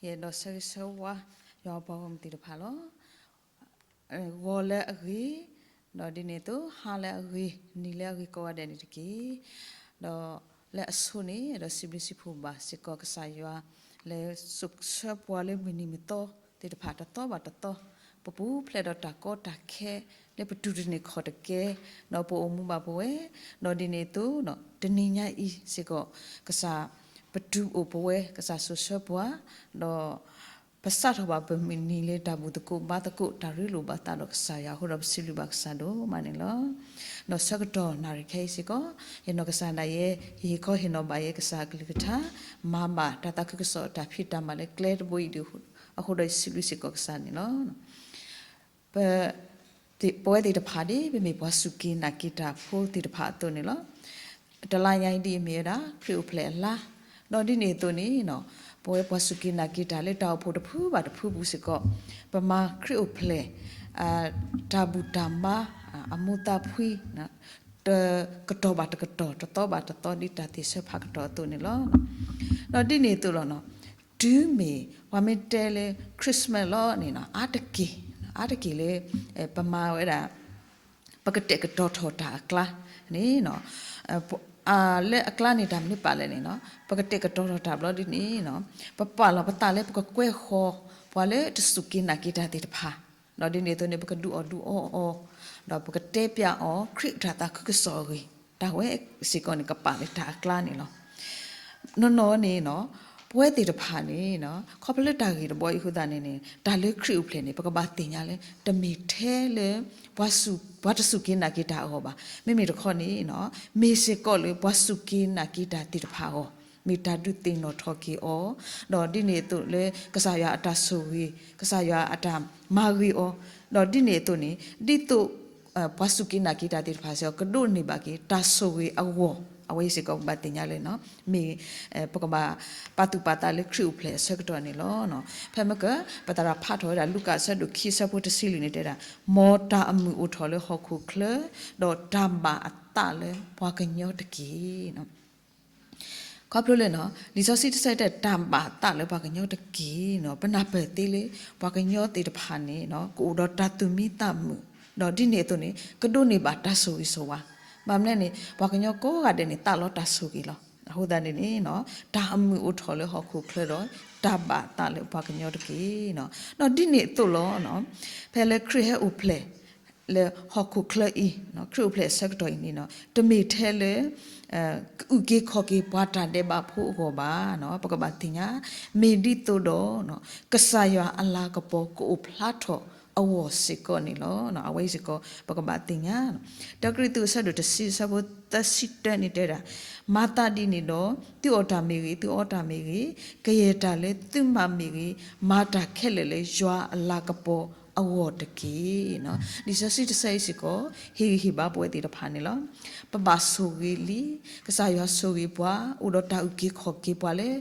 ယအဲၣ်ဒိးဆၢဂ့ၤဆၢဝါ ယွၤပှၤဂီၢ်မုၢ်သ့ၣ်တဖၣ်လီၤ. ဂီၤလၢအဂ့ၤ, ဒီးဒ်န့ၣ်အသိး ဟါလၢအဂ့ၤ, နံၤလၢအဂ့ၤကိးဂၤဒဲးန့ၣ်တက့ၢ်. ဒီးလၢအဆိန့ၣ် ဒီးစံးဘျုးစံးဖှိၣ်ဘၣ်စ့ၢ်ကီးကစၢ်ယွၤ လၢစိာ်ဆှၢပှၤလၢမုၢ်နံၤမုၢ်သီသ့ၣ်တဖၣ်တသီဘၣ်တသီ, ပပူၤဖျဲးဒီးတၢ်ကီတၢ်ခဲ လၢပတူၢ်တန့ၢ်ခီၣ်တကဲ, ဒီးပအိၣ်မူဘၣ်ပဝဲ, ဒီးဒ်န့ၣ်အသိး တနံၤညါအံၤစ့ၢ်ကီး ကစၢ်ပတုၤအိၣ်ပဝဲ ကစၢ်စိာ်ဆှၢပှၤ, ဒီးပစးထီၣ်ဘၣ်ပမုၢ်နံၤလၢတၢ်ဘူၣ်သကိးဘါသကိး တၢ်ရ့လိာ်ဘၣ်သးဒီးကစၢ်ယွၤအဃိဒီး ပစံးဘျုးဘၣ်ကစၢ်ဒိၣ်မးန့ၣ်လီၤ. ဒီးဆၢကတီၢ်နၣ်ရံၣ်ခဲအံၤစ့ၢ်ကီး ယနီၢ်ကစၢ်ဒၣ်ယဲ ယဟ့ၣ်ခီဟ့ၣ်နီၤဘၣ်ယဲကစၢ်အကလုၢ်ကထါ, မၤဘၣ်တၢ်သးခုကစီၣ်အတၢ်ဖံးတၢ်မၤလၢကျဲတဘိအံၤဒ်အဃိဒီး ယစံးဘျုးစ့ၢ်ကီးကစၢ်န့ၣ်လီၤ. ပ ပဝဲသ့ၣ်တဖၣ်န့ၣ် ပမ့ၢ်ပှၤစူၢ်က့ၤနာ်က့ၤတၢ်ဖိသ့ၣ်တဖၣ်အသိးန့ၣ်လီၤ. တလါညါအံၤဒ်အမ့ၢ်ဝဲဒၣ် ခရံာ်အိၣ်ဖျဲၣ်အလါ, ဒီးဒ်န့ၣ်အသိးန့ၣ် ပဝဲပှၤစူၢ်က့ၤနာ်က့ၤတၢ်လၢတၢ်အိၣ်ဖှိၣ်တဖုဘၣ်တဖုပူၤစ့ၢ်ကီး ပမၤခရံာ်အိၣ်ဖျဲၣ် တၢ်ဘူၣ်တၢ်ဘါ အမိၢ်သးဖှံ တကတီၢ်ဘၣ်တကတီၢ် တသီဘၣ်တသီ ဒ်တၢ်သ့ၣ်ဆၢဖးကတီၢ်အသိးန့ၣ်လီၤ. ဒီးဒ်န့ၣ်အသိးလီၤ တုၤမ့ၢ်ပှၤမ့ၢ်တဲလၢ Christmas လီၤန့ၣ် အါတက့ၢ် အါတက့ၢ်လၢ ပမၤဝဲဒၣ် ပကတဲာ်ကတီၤထီၣ်တၢ်အကျါန့ၣ် လၢအကျါန့ၣ် တၢ်မနုၤပာ်လဲၣ်န့ၣ် ပကတဲာ်ကတီၤထီၣ်တၢ်ဘျီဒ်န့ၣ် ပပာ်လီၤပသးလၢပကကွဲဃီၤ ပှၤလၢတစူၢ်က့ၤနာ်က့ၤတၢ်သ့ၣ်တဖၣ်, ဒီးဒ်န့ၣ်အသိးန့ၣ် ပကဒုးအီၣ်ဒုးအီအီၤ, ဒီးပကတဲပျးအီၤ ခရံာ်အတၢ်သးခုကစီၣ်အဂ့ၢ်, တၢ်ဝဲစ့ၢ်ကီးန့ၣ် ကပာ်လၢတၢ်အကျါန့ၣ်လီၤ. နီၢ်နီၢ်န့ၣ် ပဝဲသ့ၣ်တဖၣ်န့ၣ် ခီဖျိလၢတၢ်ဂ့ၢ်တဘီအံၤအဃိသတးန့ၣ်န့ၣ် တၢ်လၢခရံာ်အိၣ်ဖျဲၣ်န့ၣ် ပကဘၣ်သ့ၣ်ညါလၢ တမ့ၢ်ထဲလၢ ပှၤစူၢ် ပှၤတစူၢ်က့ၤနာ်က့ၤတၢ်အဂီၢ်ဘၣ်. မ့မ့ၢ်တခီန့ၣ် မ့ၢ်စ့ၢ်ကီးလၢပှၤစူၢ်က့ၤနာ်က့ၤတၢ်သ့ၣ်တဖၣ်အဂီၢ်, မ့ၢ်တၢ်ဒုးသ့ၣ်နီၣ်ထီၣ်က့ၤအီၤ, ဒီးဒ်န့ၣ်အသိးလၢကစၢ်ယွၤအတၢ်ဆိၣ်ဂ့ၤ, ကစၢ်ယွၤအတၢ်မၤဂ့ၤအီၤ, ဒီးဒ်န့ၣ်အသိးန့ၣ် ဒ်သိး ပှၤစူၢ်က့ၤနာ်က့ၤတၢ်သ့ၣ်တဖၣ်စ့ၢ်ကီး ကဒိးန့ၢ်ဘၣ်က့ၤ တၢ်ဆိၣ်ဂ့ၤအဂီၢ်, အဝဲစ့ၢ်ကီးပဘၣ်သ့ၣ်ညါလၢ မ့ၢ် ပကဘၣ်ပာ်သူၣ်ပာ်သးလၢခရံာ်အိၣ်ဖျဲၣ်အဆၢကတီၢ်န့ၣ်လီၤ. ဖဲမ့ၢ်က ပသရၣ်ဖးထီၣ်ဝဲဒၣ် လူၤကၣ်အဆၢဒိၣ်ခံ အဆၢဖိတဆံလွံၢ်န့ၣ်တဲဒၣ်, မ်တၢ်အမုာ်အိၣ်ထီၣ်လၢဟီၣ်ခိၣ်ချၢ, ဒီးတၢ်ဘၣ်အသးလၢပှၤကညီတက့ၢ်. ခီဖျိလၢ လံာ်စီဆှံတဆၢတဲ တၢ်ဘၣ်အသးလၢပှၤကညီတက့ၢ်န့ၣ် ပနၢ်ပၢၢ်သ့လၢ ပှၤကညီသ့ၣ်တဖၣ်န့ၣ် ကအိၣ်ဒီးတၢ်သူၣ်မံသးမုာ်, ဒီးဒ်န့ၣ်အသိးန့ၣ် ကဒိးန့ၢ်ဘၣ်တၢ်ဆိၣ်ဂ့ၤဆိၣ်ဝါ, ဘၣ်မနုၤန့ၣ် ပှၤကညီကိးဂၤဒဲးန့ၣ် သးလီတၢ်ဆိၣ်ဂ့ၤလီၤ. အဃိသတးန့ၣ်န့ၣ် တၢ်အမုာ်အိၣ်ထီၣ်လၢဟီၣ်ခိၣ်ချၢဒီး တၢ်ဘၣ်အသးလၢပှၤကညီတက့ၢ်. ဒီးဒ်န့ၣ်အသိးလီၤ ဖဲလၢခရံာ်ဟဲအိၣ်ဖျဲၣ် လၢဟီၣ်ခိၣ်ချၢအံၤ, ခရံာ်အိၣ်ဖျဲၣ်အဆၢကတီၢ်အံၤန့ၣ် တမ့ၢ်ထဲလၢ ကအုၣ်က့ၤခီၣ်က့ၤပှၤတၢ်ဒဲးဘးဖိအဂီၢ်ဘၣ်. ပကဘၣ်သ့ၣ်ညါ မ့ၢ်ဒ်သိးဒီး ကစၢ်ယွၤအလၤကပီၤကအိၣ်ဖျါထီၣ်အဂီၢ်စ့ၢ်ကီးန့ၣ်လီၤ. အဝဲအံၤစ့ၢ်ကီး ပကဘၣ်သ့ၣ်ညါ တၢကရံၣ်သူးအဆၢဒိၣ်တဆံ အဆၢဖိသၢဆံတၢန့ၣ်တဲဒၣ်, မၤသးဒ်န့ၣ်ဒီး သုအီၣ်တၢ်မ့ၢ်ဂ့ၤ, သုအီတၢ်မ့ၢ်ဂ့ၤ, ကယဲၢ်တၢ်လၢသုမၤမ့ၢ်ဂ့ၤ, မၤတၢ်ခဲလၢာ်လၢယွၤအလၤကပီၤအဂီၢ်တက့ၢ်. လံာ်စီဆှံတဆၢအံၤစ့ၢ်ကီး ဟ့ၣ်ဂံၢ်ဟ့ၣ်ဘါပဝဲသ့ၣ်တဖၣ်န့ၣ်လီၤ. ပဘၣ်ဆိၣ်ဂ့ၤလံ, ကစၢ်ယွၤဆိၣ်ဂ့ၤပှၤ, အိၣ်ဒီးတၢ်အုၣ်က့ၤခီၣ်က့ၤပှၤလၢ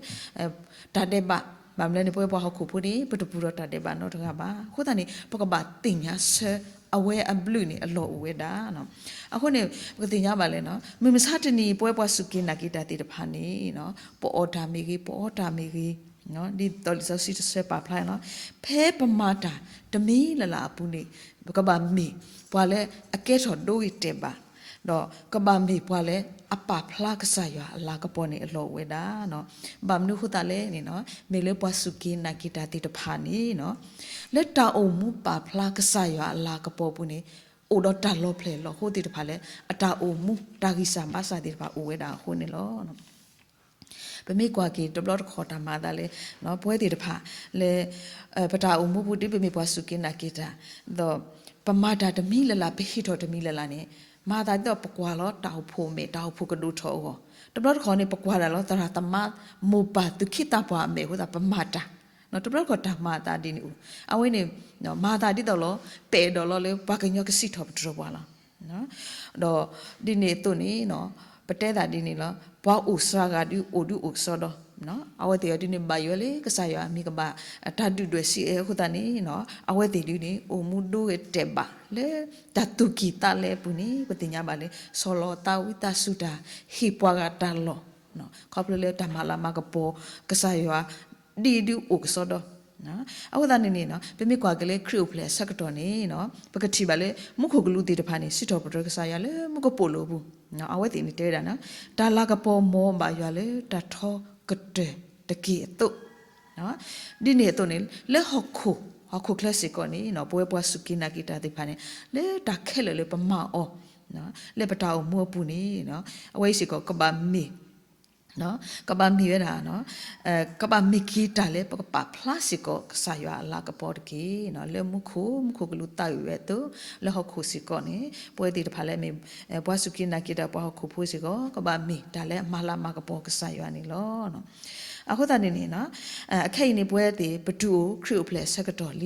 တၢ်ဒဲးဘး, ဘၣ်မနုၤလဲၣ်န့ၣ် ပဝဲပှၤဟီၣ်ခိၣ်ဖိန့ၣ် ပတပူၤဒီးတၢ်ဒဲးဘးနီတဂၤဘၣ်. အဃိသတးန့ၣ် ပကဘၣ်သ့ၣ်ညါဆၢ အဝဲအဘျုးန့ၣ်အလီၢ်အိၣ်ဝဲဒၣ်. အဃိန့ၣ် ပကသ့ၣ်ညါဘၣ်လၢ မုၢ်မဆါတနံၤအံၤ ပဝဲပှၤစူၢ်က့ၤနာ်က့ၤတၢ်သ့ၣ်တဖၣ်န့ၣ် ပအီၣ်တၢ်မ့ၢ်ဂ့ၤ, ပအီတၢ်မ့ၢ်ဂ့ၤ, ဒ်သိးလံာ်စီဆှံတဆၢပာ်ဖျါန့ၣ်လီၤ. ဖဲပမၤတၢ်တမံၤလၢ်လၢ်အပူၤန့ၣ် ပကဘၣ်မ့ၢ်ပှၤလၢအကဲထီၣ်ဒိဂ့ၤတဲာ်ဘၣ်, ဒီးကဘၣ်မ့ၢ်ပှၤလၢအပာ်ဖျါကစၢ်ယွၤအလၤကပီၤန့ၣ်အလီၢ်အိၣ်ဝဲဒၣ်. ဘၣ်မနုၤအဃိသတးလဲၣ်န့ၣ် မ့ၢ်လၢပှၤစူၢ်က့ၤနာ်က့ၤတၢ်သ့ၣ်တဖၣ်န့ၣ် လၢတၢ်အိၣ်မူပာ်ဖျါကစၢ်ယွၤအလၤကပီၤပူၤန့ၣ် အိၣ်ဒီးတၢ်လီၤဖျဲၣ်လီၤဟိသ့ၣ်တဖၣ်လၢ အတၢ်အိၣ်မူတၢ်ဂံၢ်စၢ်ဘါစၢ်သ့ၣ်တဖၣ်အိၣ်ဝဲဒၣ်အဃိန့ၣ်လီၤ. ပမ့ၢ်ကွၢ်က့ၤတဘျီတခီၣ်တၢ်မၤအသးလၢ ပဝဲသ့ၣ်တဖၣ်လၢ ပတၢ်အိၣ်မူပူၤဒ်ပမ့ၢ်ပှၤစူၢ်က့ၤနာ်က့ၤတၢ် ဒီးပမၤတၢ်တမံၤလၢ်လၢ် ပဟ့ၣ်ထီၣ်တမံၤလၢ်လၢ်န့ၣ် မၤအသးဒ်သိးပကွၢ်လီၤတၢ်အိၣ်ဖှိၣ်အမဲာ် တၢ်အိၣ်ဖှိၣ်ကဒိၣ်ထီၣ်အဂီၢ်, တဘျီတခီၣ်န့ၣ် ပကွၢ်ဒၣ်လီၤသရၣ်သမါ မိၢ်ပၢ်သူၣ်က့သးပှၢ်အမဲာ်အဃိသတး ပမၤတၢ်, တဘျီတခီၣ်တၢ်မၤအသးဒ်န့ၣ်အိၣ်, အဝဲန့ၣ် မၤအသးဒ်သိးလီၤ ပအဲၣ်ဒိးလီၤလၢပှၤကညီကစံးထီၣ်ပတြၢၤပှၤလီၤ. ဒီးဒ်န့ၣ်အသိးန့ၣ် ပတဲသးဒ်န့ၣ်လီၤ ပှၤအိၣ်စှၤဂၤဒုးအိၣ်ဒုးအိၣ်ကစီဒီး အဝဲသ့ၣ်အံၤဒုးန့ၣ် ဘၣ်ယိၣ်လၢကစၢ်ယွၤအမံၤကဘၣ် တၢ်ဒုၣ်ဒွဲၣ်စံးအၢအဃိသတးန့ၣ် အဝဲသ့ၣ်ဒုးန့ၣ် အိၣ်မူဒိဂ့ၤတဲာ်ဘၣ်လၢ တၢ်သူၣ်ကံၢ်သးလဲအပူၤန့ၣ် ပသ့ၣ်ညါဘၣ်လၢ ဆီၣ်လီၤသးဝံသးစူၤတၢ် ဟ့ၣ်ပှၤဂၤတၢ်လီၢ် ခီဖျိလၢတၢ်မၤလၤမၤကပီၤ ကစၢ်ယွၤ ဒ်အံၤဒုအိၣ်ကစီဒီ, အဃိသတးန့ၣ်န့ၣ် ပမ့ၢ်ကွၢ်က့ၤလၢခရံာ်အိၣ်ဖျဲၣ်အဆၢကတီၢ်န့ၣ် ပကထံၣ်ဘၣ်လၢ မူခိၣ်ကလူးသ့ၣ်တဖၣ်န့ၣ် စံးထီၣ်ပတြၢၤကစၢ်ယွၤလၢမူကပိာ်လိၤအပူၤ, အဝဲသ့ၣ်န့ၣ်တဲဝဲဒၣ်, တၢ်လၤကပီၤမ်ဘၣ်ယွၤလၢတၢ်ထီကတၢၢ်တက့ၢ်အသိး, ဒ်န့ၣ်အသိးန့ၣ် လၢဟီၣ်ခိၣ်, ဟီၣ်ခိၣ်ချၢစ့ၢ်ကီးန့ၣ် ပဝဲပှၤစူၢ်က့ၤနာ်က့ၤတၢ်သ့ၣ်တဖၣ်န့ၣ် လၢတၢ်ခဲလၢာ်လၢပမၤအီၤ လၢပတၢ်အိၣ်မူအပူၤန့ၣ် အဝဲအံၤစ့ၢ်ကီး ကဘၣ်မ့ၢ် ကဘၣ်မ့ၢ်ဝဲဒၣ်, ကဘၣ်မ့ၢ်က့ၤတၢ်လၢပကပာ်ဖျါစ့ၢ်ကီးကစၢ်ယွၤအလၤကပီၤတက့ၢ်. လၢမူခိၣ်, မူခိၣ်ကလူးသးဝံၣ်ဝဲအသိး, လၢဟီၣ်ခိၣ်စ့ၢ်ကီးန့ၣ် ပဝဲသ့ၣ်တဖၣ်လၢမ့ၢ် ပှၤစူၢ်က့ၤနာ်က့ၤတၢ်ပှၤဟီၣ်ခိၣ်ဖိစ့ၢ်ကီး ကဘၣ်မ့ၢ်တၢ်လၢအမၤလၤမၤကပီၤကစၢ်ယွၤန့ၣ်လီၤ. အဃိသတးန့ၣ်န့ၣ် အခဲအံၤန့ၣ် ပဝဲသ့ၣ် ပတုၤအိၣ်ခရံာ်အိၣ်ဖျဲၣ်အဆၢကတီၢ်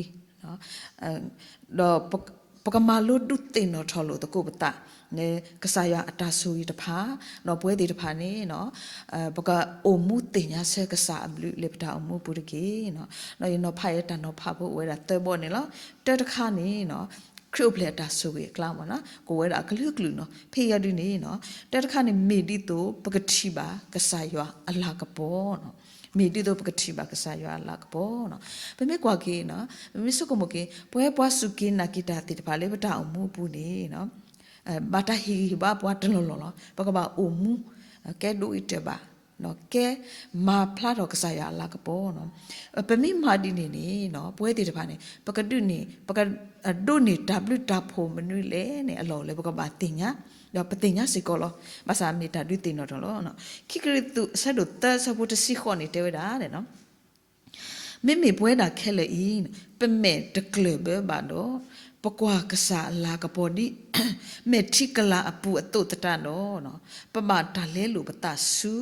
လံ ဒီးပကမၤလိဒုးသ့ၣ်နီၣ်ထီၣ်လိာ်သကိးပသး လၢကစၢ်ယွၤအတၢ်ဆိၣ်ဂ့ၤတဖၣ်, ဒီးပဝဲသ့ၣ်တဖၣ်န့ၣ် ပကအိၣ်မူသ့ၣ်ညါဆၢကစၢ်အဘျုးလၢပတၢ်အိၣ်မူအပူၤတက့ၢ်. ဒီးယနီၤဖးအံၤတၢ်နီၤဖးဖိအိၣ်ဝဲဒၣ်သၢဘီန့ၣ်လီၤ. တၢတခါန့ၣ် ခရံာ်အိၣ်ဖျဲၣ်အတၢ်ဆိၣ်ဂ့ၤအကျါမ့ၢ်နီၤ ကအိၣ်ဝဲဒၣ်အကလုာ်ကလုာ်နီၤ ဖဲအံၤဒုန့ၣ် တၢတခါန့ၣ် မ့ၢ်ဒ်သိးပကထံၣ်ဘၣ်ကစၢ်ယွၤအလၤကပီၤ မ့ၢ်ဒ်သိးပကထံၣ်ဘၣ်ကစၢ်ယွၤအလၤကပီၤနီၤ. ပမ့ၢ်ကွၢ်က့ၤနီၤ ပမ့ၢ်ဆိကမိၣ်က့ၤ ပဝဲပှၤစူၢ်က့ၤနာ်က့ၤတၢ်သ့ၣ်တဖၣ်လၢပတၢ်အိၣ်မူအပူၤန့ၣ် ဘၣ်တၢ်ဟ့ၣ်ဂံၢ်ဟ့ၣ်ဘါပှၤတလီၢ်လီၢ်လီၤ. ပကဘၣ်အိၣ်မူ ကဲဒိၣ်အံၤတၢၢ်ဘၣ် ကဲမၤဖျါထီၣ်ကစၢ်ယွၤအလၤကပီၤနီၤ. ပမ့ၢ်မၤဒ်န့ၣ်န့ၣ် ပဝဲသ့ၣ်တဖၣ်န့ၣ် ပကဒုးန့ၢ် ပကဒိးန့ၢ်တၢ်ဘျုးတၢ်ဖှိၣ်မနုၤလဲၣ်န့ၣ် အလီၢ်အိၣ်လၢပကဘၣ်သ့ၣ်ညါ ဒီးပသ့ၣ်ညါစ့ၢ်ကီးလီၤ. ဘၣ်ဆၣ်မ့ၢ်တၢ်ဒုးသ့ၣ်နီၣ်ထီၣ်လီၤ. ခံကရံၣ်သူး အဆၢဒိၣ်သၢ အဆၢဖိတဆံဃိးန့ၣ် တဲဝဲဒၣ် မ့မ့ၢ်ပဝဲဒၣ်ခဲလၢာ်အံၤ ပမဲာ်တကျၢၢ်ဘၢဘၣ်ဒီး ပကွၢ်ကစၢ်အလၤကပီၤဒ် မဲာ်ထံကလၤအပူၤအသိးသတးဒီး ပဘၣ်တၢ်လဲလိာ်ပသးဆူ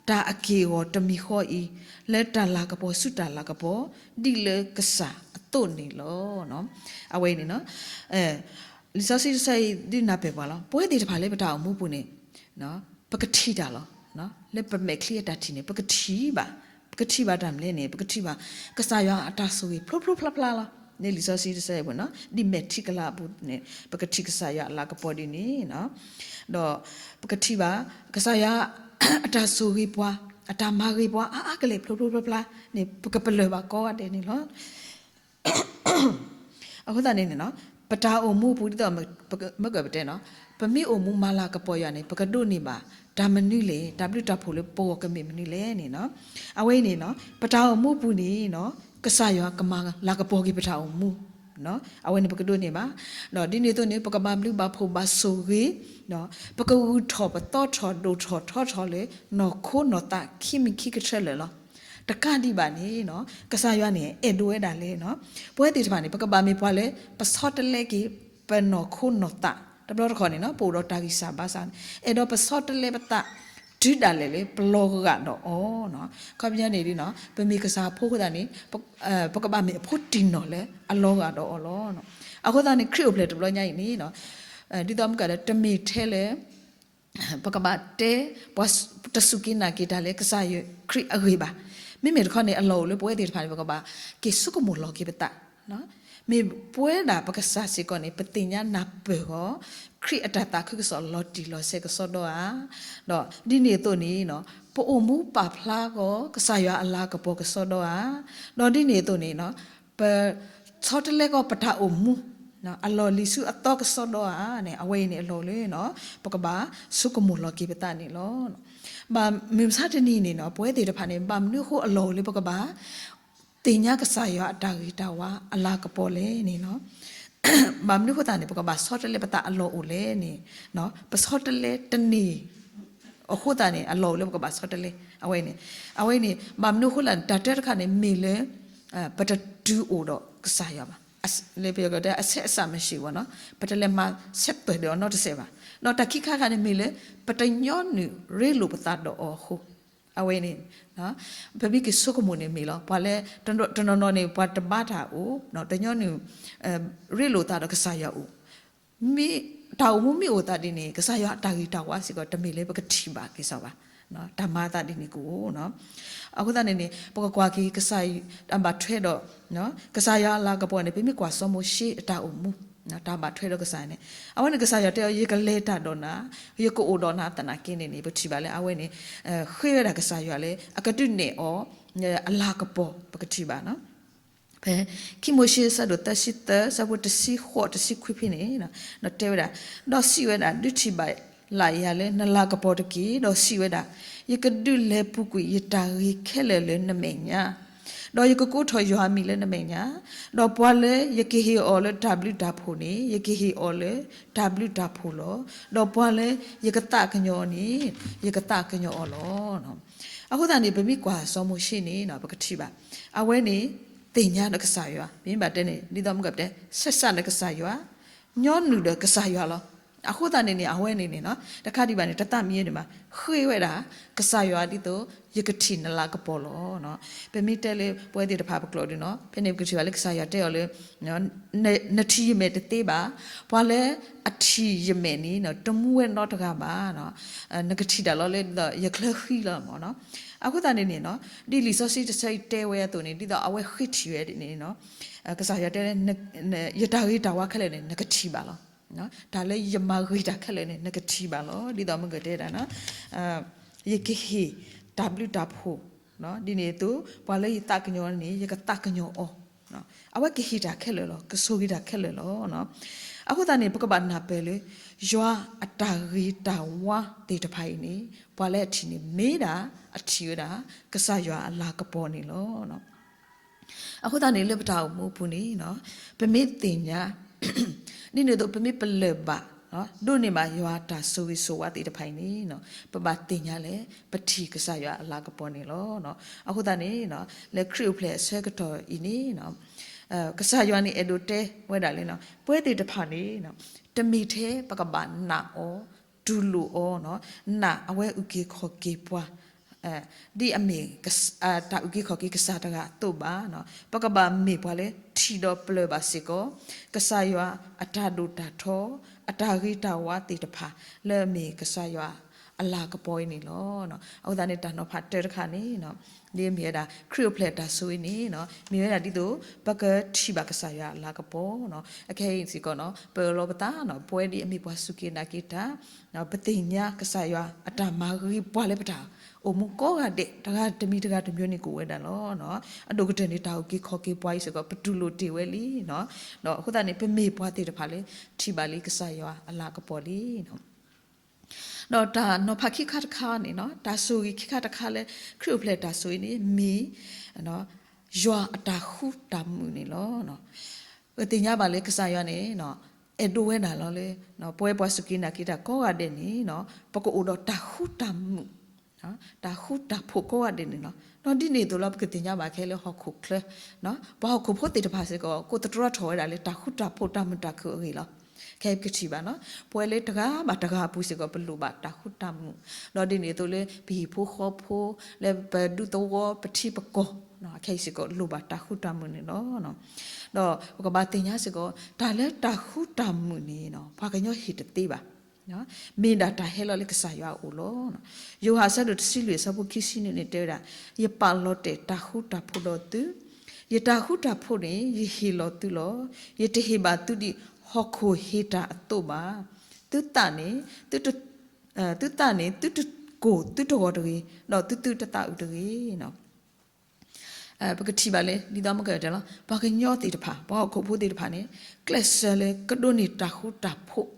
တၢ်အက့ၢ်အဂီၤတမံၤဃီအံၤ လၢတၢ်လၤကပီၤဆူတၢ်လၤကပီၤ ဒ်လၢကစၢ်အသိးန့ၣ်လီၤ. အဝဲအံၤန့ၣ် လံာ်စီဆှံတဆၢအံၤ ဒုးနၢ်ပၢၢ်ပှၤလီၤ. ပဝဲသ့ၣ်တဖၣ်လၢပတၢ်အိၣ်မူပူၤန့ၣ် ပကထံၣ်တၢ်လီၤ. လၢပမဲာ်ချံအတၢ်ထံၣ်န့ၣ် ပကထံၣ်ဘၣ်, ပကထံၣ်ဘၣ်တၢ်မနုၤလဲၣ်န့ၣ် ပကထံၣ်ဘၣ် ကစၢ်ယွၤအတၢ်ဆိၣ်ဂ့ၤဖျိဖျိဖျါဖျါလီၤ. လၢလံာ်စီဆှံတဆၢအံၤပူၤနီၤ ဒ်မဲာ်ထံကလၤအပူၤန့ၣ် ပကထံၣ်ကစၢ်ယွၤအလၤကပီၤဒ်န့ၣ် ဒီးပကထံၣ်ဘၣ် ကစၢ်ယွၤ အတၢ်ဆိၣ်ဂ့ၤပှၤ အတၢ်မၤဂ့ၤပှၤအါအါကလဲာ်ဖျိဖျိဖျါဖျါန့ၣ် ပကပလၢၢ်ဘၣ်ကိးဂၤဒဲးန့ၣ်လီၤ. အဃိသတးန့ၣ်န့ၣ် ပတၢ်အိၣ်မူအပူၤဒ်သိး မ့ၢ်ကပတဲနီၤ ပမ့ၢ်အိၣ်မူမၤလၤကပီၤယွၤန့ၣ် ပကဒိးန့ၢ်ဘၣ် တၢ်မနုၤလဲၣ် တၢ်ဘျုးတၢ်ဖှိၣ်လၢပဂီၢ်ကမ့ၢ်မနုၤလဲၣ်န့ၣ်နီၤ. အဝဲအံၤန့ၣ်နီၤ ပတၢ်အိၣ်မူပူၤန့ၣ်နီၤ ကစၢ်ယွၤကမၤလၤကပီၤက့ၤပတၢ်အိၣ်မူ အဝဲန့ၣ်ပကဒိးန့ၢ်ဘၣ်. ဒီးဒ်န့ၣ်အသိးန့ၣ် ပကဘၣ်ဘျုးဘၣ်ဖှိၣ်ဘၣ်ဆိၣ်ဂ့ၤ ပကဂုာ်ထီၣ်ပသီထီၣ်ဒိၣ်ထီၣ်ထီထီၣ်လၢ နီၢ်ခိနီၢ်သးခံမံၤခံကထၢလၢာ်လီၤ. တကးဒံးဘၣ်န့ၣ်နီၤ ကစၢ်ယွၤန့ၣ် အဲၣ်ဒိးဝဲဒၣ်လဲၣ်နီၤ ပဝဲသ့ၣ်တဖၣ်န့ၣ် ပကဘၣ်မ့ၢ်ပှၤလၢ ပဆီတလဲက့ၤ ပနီၢ်ခိနီၢ်သး တဘျီတခီၣ်န့ၣ်နီၤ ပအိၣ်ဒီးတၢ်ဂံၢ်စၢ်ဘါစၢ်န့ၣ် အဲၣ်ဒိးပဆီတလဲပသး တုၤဒၣ်လဲာ်လၢပလီၤဂာ်ဒီးအီၤနီၤ. ခီပညီန့ၣ်ဒ်နီၤ ပမ့ၢ်ကစၢ်အဖိအဃိသတးန့ၣ် ပကဘၣ်မ့ၢ်အဖိတံၢ်နီၢ်လၢအလီၤဂာ်ဒီးအီၤလီၤ. အဃိသတးန့ၣ် ခရံာ်အိၣ်ဖျဲၣ်တဘျီညါအံၤန့ၣ်နီၤ ဒ်သိးမုၢ်ကဒီး တမ့ၢ်ထဲလၢ ပကဘၣ်တဲ ပှၤတစူၢ်က့ၤနာ်က့ၤတၢ်လၢကစၢ်ယွၤခရံာ်အဂ့ၢ်ဘၣ်. မ့မ့ၢ်တခီန့ၣ် အလီၢ်အိၣ်လၢပဝဲသ့ၣ်တဖၣ်န့ၣ် ပကဘၣ်က့ၤဆိကမိၣ်လီၤက့ၤပသး မ့ၢ်ပဝဲဒၣ်ပကစၢ်စ့ၢ်ကီးန့ၣ် ပသ့ၣ်ညါနၢ်ပၢၢ်အီၤ ခရံာ်အတၢ်သးခုကစီၣ်လီၤတံၢ်လီၤဆဲးကစီဒီဧါ. ဒီးဒ်န့ၣ်အသိးန့ၣ် ပအိၣ်မူပာ်ဖျါကီး ကစၢ်ယွၤအလၤကပီၤကစီဒီဧါ. ဒီးဒ်န့ၣ်အသိးန့ၣ် ပဆီတလဲကီးပတၢ်အိၣ်မူ အလီၢ်လံၤဆူအသီကစီဒီဧါန့ၣ် အဝဲအံၤန့ၣ်အလီၢ်လၢ ပကဘၣ်ဆိကမိၣ်လီၤက့ၤပသးန့ၣ်လီၤ. ဘၣ်မုၢ်မဆါတနံၤန့ၣ်နီၤ ပဝဲသ့ၣ်တဖၣ်န့ၣ် ဘၣ်မနုၤအဃိအလီၢ်အိၣ်လၢပကဘၣ် သ့ၣ်ညါကစၢ်ယွၤအတၢ်ဂ့ၤတၢ်ဝါအလၤကပီၤလဲၣ်န့ၣ်နီၤ. ဘၣ်မနုၤအဃိသတးန့ၣ် ပကဘၣ်ဆီတလဲပသးအလီၢ်အိၣ်လဲၣ်န့ၣ် ပဆီတလဲတန့ၢ် အဃိသတးန့ၣ် အလီၢ်အိၣ်လၢပကဘၣ်ဆီတလဲ အဝဲန့ၣ် အဝဲန့ၣ် ဘၣ်မနုၤအဃိလဲၣ် တၢ်တၢတခါန့ၣ် မ့ၢ်လၢ ပတတုၤအိၣ်ဒီးကစၢ်ယွၤဘၣ်. လၢပယီၤကတဲ အဆဲးအစးမ့ၢ်ဆံးဘၣ်နီၤ ပတလဲၤမၤဆဲးပၢၢ်ဒီးအီၤနီတစဲးဘၣ်. ဒီးတၢ်ခံခါတခါန့ၣ်မ့ၢ်လၢ ပတညီနုၢ်ရ့လိာ်ပသးဒီးအီၤအဃိ အဝဲန့ၣ် ပမ့ၢ်က့ၤဆိကမိၣ်န့ၣ် မ့ၢ်လီၤ ပှၤလၢ တနီၤနီၤန့ၣ် ပှၤတဘါတၢ်အိၣ် တညီနုၢ် ရ့လိာ်သးဒီးကစၢ်ယွၤအိၣ် မ့ၢ်တၢ်အိၣ်မူမ့ၢ်အိၣ်သးဒ်န့ၣ် ကစၢ်ယွၤအတၢ်ဂ့ၤတၢ်ဝါစ့ၢ်ကီး တမ့ၢ်လၢပကထံၣ်ဘၣ်က့ၤစီဘၣ်. တၢ်မၤအသးဒ်န့ၣ်ကအိၣ် အဃိသတးန့ၣ်န့ၣ် ပကကွၢ်က့ၤကစၢ်ယွၤအဘၣ်ထွဲဒီး ကစၢ်ယွၤအလၤကပီၤန့ၣ် ပမ့ၢ်ကွၢ်စီၤမိၤၡ့အတၢ်အိၣ်မူ တၢ်ဘၣ်ထွဲဒီးကစၢ်ယွၤန့ၣ် အဝဲန့ၣ်ကစၢ်ယွၤတဲအီၤ ယကလဲၤတၢ်ဒီးနၤ ယကအိၣ်ဒီးနၤသနာ်က့န့ၣ်န့ၣ် ပထံၣ်ဘၣ်လၢအဝဲန့ၣ် ဃ့ဝဲဒၣ်ကစၢ်ယွၤလၢ အကဒုးနဲၣ်အီၤ အလၤကပီၤ ပကထံၣ်ဘၣ်. ဖဲခံမိၤၡ့ အဆၢဒိၣ်သၢဆံသၢ အဆၢဖိတဆံဃိး တဆံခွံဖဲန့ၣ် ဒီးတဲဝဲဒၣ်, ဒီးစံးဝဲဒၣ်, ဒုးထံၣ်ဘၣ်လၢ်ယၤလၢနလၤကပီၤတက့ၢ်. ဒီးစံးဝဲဒၣ်, ယကဒုးလဲၤပူၤကွံာ်ယတၢ်ဂ့ၤခဲလၢာ်လၢနမဲာ်ညါ, ဒီးယကကိးထီၣ်ယွၤအမံၤလၢနမဲာ်ညါ, ဒီးပှၤလၢယကဟ့ၣ်အီၤလၢတၢ်ဘျုးတၢ်ဖှိၣ်န့ၣ် ယကဟ့ၣ်အီၤလၢတၢ်ဘျုးတၢ်ဖှိၣ်လီၤ. ဒီးပှၤလၢယကသးကညီၤအီၤန့ၣ် ယကသးကညီၤအီၤလီၤ. အဃိသတးန့ၣ် ပမ့ၢ်ကွၢ်စီၤမိၤၡ့န့ၣ် ပကထံၣ်ဘၣ်, အဝဲန့ၣ် သ့ၣ်ညါဒီးကစၢ်ယွၤ, မ့ၢ်ဘၣ်တဲန့ၣ် ဒ်သိးမုၢ်ကတဲ ဆက်ဆံဒီးကစၢ်ယွၤ, ညီနုၢ်ဒီးကစၢ်ယွၤလီၤ. အဃိသတးန့ၣ်န့ၣ် အဝဲန့ၣ်န့ၣ် တခါဒံးဘၣ်န့ၣ် တသးမံယဲန့ၣ်မး ဃ့ဝဲဒၣ် ကစၢ်ယွၤဒ်သိး ယကထံၣ်နလၤကပီၤလီၤ. ပမ့ၢ်တဲလၢပဝဲသ့ၣ်တဖၣ်ပကျိာ်ဒုးနီၤ ဖဲန့ၣ်ပကထံၣ်ဘၣ်လၢကစၢ်ယွၤတဲအီၤလၢ နထံၣ်ယမဲာ်တသ့ဘၣ်, ပှၤလၢအထံၣ်ယမဲာ်န့ၣ် တမူဝဲနီတဂၤဘၣ်, နကထံၣ်တၢ်လီၤလၢ ယချၢဃံလီၤမၢ်နီၤ. အဃိသတးန့ၣ်န့ၣ်နီၤ ဒ်လံာ်စီဆှံတဆၢအံၤတဲဝဲအသိးန့ၣ် ဒ်သိးအဝဲဃ့ထံၣ်ဝဲန့ၣ်နီၤ ကစၢ်ယွၤတဲလၢ ယတၢ်ဂ့ၤတၢ်ဝါခဲလၢာ်န့ၣ် နကထံၣ်ဘၣ်လီၤ. တၢ်လၢယမၤဂ့ၤတၢ်ခဲလၢာ်န့ၣ် နကထံၣ်ဘၣ်လီၤ. ဒ်သိးမုၢ်ကတဲဒၣ် ယကဟ့ၣ်တၢ်ဘျုးတၢ်ဖှိၣ်, ဒ်န့ၣ်အသိး ပှၤလၢယသးကညီၤန့ၣ် ယကသးကညီၤအီၤ. အဝဲကဟ့ၣ်တၢ်ခဲလၢာ်လီၤ. ကဆိၣ်ဂ့ၤတၢ်ခဲလၢာ်လီၤ. အဃိသတးန့ၣ် ပကဘၣ်နၢ်ပၢၢ်လၢ ယွၤအတၢ်ဂ့ၤတၢ်ဝါသ့ၣ်တဖၣ်အံၤန့ၣ် ပှၤလၢအထံၣ်န့ၣ် မ့ၢ်ဒၣ်အထံၣ်ဝဲဒၣ် ကစၢ်ယွၤအလၤကပီၤန့ၣ်လီၤ. အဃိသတးန့ၣ် လၢပတၢ်အိၣ်မူအပူၤန့ၣ် ပမ့ၢ်သ့ၣ်ညါ ဒ်န့ၣ်အသိး ပမ့ၢ်ပလၢၢ်ဘၣ် ဒိးန့ၢ်ဘၣ်ယွၤအတၢ်ဆိၣ်ဂ့ၤဆိၣ်ဝါသ့ၣ်တဖၣ်အံၤန့ၣ် ပဘၣ်သ့ၣ်ညါလၢ ပထံၣ်ကစၢ်ယွၤအလၤကပီၤန့ၣ်လီၤ. အဃိသတးန့ၣ် လၢခရံာ်အိၣ်ဖျဲၣ်အဆၢကတီၢ်အံၤန့ၣ် ကစၢ်ယွၤန့ၣ် အဲၣ်ဒိးတဲဝဲဒၣ်လၢ ပဝဲသ့ၣ်တဖၣ်န့ၣ် တမ့ၢ်ထဲပကဘၣ်နာ်အီၤ တူၢ်လိာ်အီၤ နာ်အဝဲအုၣ်က့ၤခီၣ်က့ၤပှၤ ဒ်အမ့ၢ် တၢ်အုၣ်က့ၤခီၣ်က့ၤကစၢ်တဂၤအသိးဘၣ်. ပကဘၣ်မ့ၢ်ပှၤလၢထံၣ်ဒီးပလၢၢ်ဘၣ်စ့ၢ်ကီး ကစၢ်ယွၤအတၢ်ဒိၣ်တၢ်ထီ အတၢ်ဂ့ၤတၢ်ဝါသ့ၣ်တဖၣ် လၢအမ့ၢ်ကစၢ်ယွၤအလၤကပီၤအံၤန့ၣ်လီၤ. အဃိသတးန့ၣ် တၢ်နီၤဖးတၢတခါန့ၣ် ဒ်မ့ၢ်ဝဲဒၣ် ခရံာ်အိၣ်ဖျဲၣ်အတၢ်ဆိၣ်ဂ့ၤန့ၣ် မ့ၢ်ဝဲဒၣ်ဒ်သိး ပကထံၣ်ဘၣ်ကစၢ်ယွၤအလၤကပီၤ. အခဲအံၤစ့ၢ်ကီး ပအၢၣ်လီၤပသး ပဝဲဒ်အမ့ၢ်ပှၤစူၢ်က့ၤနာ်က့ၤတၢ် ပသ့ၣ်ညါကစၢ်ယွၤအတၢ်မၤဂ့ၤပှၤလၢပတၢ်အိၣ်မူကိးဂၤဒဲး တဂၤတမံၤတဂၤတမံၤန့ၣ်ကအိၣ်ဝဲဒၣ်လီၤ. အဒိၣ်ကတၢၢ်န့ၣ် တၢ်အုၣ်က့ၤခီၣ်က့ၤပှၤအံၤစ့ၢ်ကီး ပတူၢ်လိာ်တ့ၢ်ဝဲလံ. ဒီးအဃိသတးန့ၣ် ပမ့ၢ်ပှၤသ့ၣ်တဖၣ်လၢ ထံၣ်ဘၣ်လံကစၢ်ယွၤအလၤကပီၤလံ. ဒီးတၢ်နီၤဖးခံခါတခါန့ၣ် တၢ်ဆိၣ်ဂ့ၤခံခါတခါလၢ ခရံာ်အိၣ်ဖျဲၣ်တၢ်ဆိၣ်ဂ့ၤန့ၣ် မ့ၢ် ယွၤအတၢ်ဃူတၢ်မုာ်န့ၣ်လီၤ. ပသ့ၣ်ညါဘၣ်လၢကစၢ်ယွၤန့ၣ် အဲၣ်ဒိးဝဲဒၣ်လီၤလၢ ပဝဲပှၤစူၢ်က့ၤနာ်က့ၤတၢ်ကိးဂၤဒဲးန့ၣ် ပကအိၣ်ဒီးတၢ်ဃူတၢ်မုာ် တၢ်ဃူတၢ်ဖိးကိးဂၤဒဲးန့ၣ်လီၤ. ဒီးဒ်န့ၣ်အသိးလီၤ ပကသ့ၣ်ညါဘၣ်ခဲလၢဟီၣ်ခိၣ်ချၢ ပှၤဟီၣ်ခိၣ်ဖိသ့ၣ်တဖၣ်စ့ၢ်ကီး ကိးသတြီထီၣ်ဝဲဒၣ်လၢတၢ်ဃူတၢ်ဖိးတၢ်မုာ်တၢ်ခုၣ်အဂ့ၢ်လီၤ. ခဲအံၤပကထံၣ်ဘၣ် ပဝဲလၢတဂၤဘၣ်တဂၤအပူၤစ့ၢ်ကီး ပလိၣ်ဘၣ်တၢ်ဃူတၢ်မုာ်, ဒီးဒ်န့ၣ်အသိးလၢပဟံၣ်ဖိဃီဖိ လၢပဒူသဝီပထံပကီၢ် ခဲအံၤစ့ၢ်ကီးလိၣ်ဘၣ်တၢ်ဃူတၢ်မုာ်န့ၣ်လီၤ. ဒီးပကဘၣ်သ့ၣ်ညါစ့ၢ်ကီး တၢ်လၢတၢ်ဃူတၢ်မုာ်န့ၣ် ပှၤကညီဟ့ၣ်တသ့ဘၣ် မ့ၢ်ဒၣ်တၢ်ဟဲလီၤလၢကစၢ်ယွၤအအိၣ်လီၤ. ယိၤဟၣ်အဆၢဒိၣ်တဆံလွံၢ်အဆၢဖိခံဆံနွံန့ၣ်တဲဝဲဒၣ်, ယပာ်လီၤတဲာ်တၢ်ဃူတၢ်ဖိးဒီးသု, ယတၢ်ဃူတၢ်ဖိးန့ၣ် ယဟ့ၣ်လီၤသုလီၤ. ယတဟ့ၣ်ဘၣ်သုဒ်ဟီၣ်ခိၣ်ဟ့ၣ်တၢ်အသိးဘၣ်. သုသးန့ၣ် သုတ သုသးန့ၣ် သုတကိၢ်သုတဂီၤတဂ့ၤ, ဒီးသုသုတသးအုးတဂ့ၤ. ပကထံၣ်ဘၣ်လၢ ဒ်သိးမုၢ်ကတဲလီၤ ပှၤကညီသ့ၣ်တဖၣ် ပှၤဟီၣ်ခိၣ်ဖိသ့ၣ်တဖၣ်န့ၣ် ကျဲးစၢးလၢကဒိးန့ၢ်တၢ်ဃူတၢ်ဖိး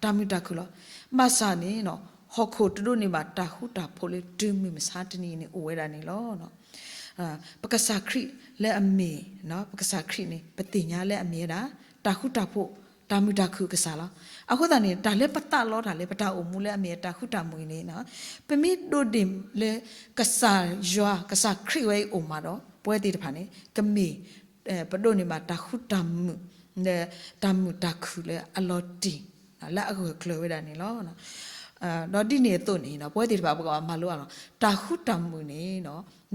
တၢ်မုာ်တၢ်ခုၣ်လီၤ. ဘၣ်ဆၣ်န့ၣ် ဟီၣ်ခိၣ်တဒိးန့ၢ်ဘၣ်တၢ်ဃူတၢ်ဖိးလၢတုၤမုၢ်မဆါတနံၤန့ၣ်အိၣ်ဝဲဒၣ်န့ၣ်လီၤ. ပကစၢ်ခရံာ်လၢအမ့ၢ် ပကစၢ်ခရံာ်န့ၣ် ပသ့ၣ်ညါလၢအမ့ၢ်ဝဲဒၣ် တၢ်ဃူတၢ်ဖိး တၢ်မုာ်တၢ်ခုၣ်ကစၢ်လီၤ. အဃိသတးန့ၣ် တၢ်လၢပသးလီတၢ်လၢ ပတၢ်အိၣ်မူလၢအမ့ၢ်တၢ်ဃူတၢ်မုာ်အံၤန့ၣ် ပမ့ၢ်ဒိးန့ၢ်လၢ ကစၢ်ယွၤ ကစၢ်ခရံာ်ဝဲအံၤအိၣ်မးဒီး ပဝဲသ့ၣ်တဖၣ်န့ၣ် ကမ့ၢ် ပဒိးန့ၢ်ဘၣ်တၢ်ဃူတၢ်မုာ် လၢတၢ်မုာ်တၢ်ခုၣ်လၢအလီၤတံၢ် လၢအဂၢၢ်ကျၢၤဝဲဒၣ်န့ၣ်လီၤ. ဒီးဒ်န့ၣ်အသိးန့ၣ် ပဝဲသ့ၣ်တဖၣ်ပကဘၣ်မၤလိအါလီၤ. တၢ်ဃူတၢ်မုာ်န့ၣ်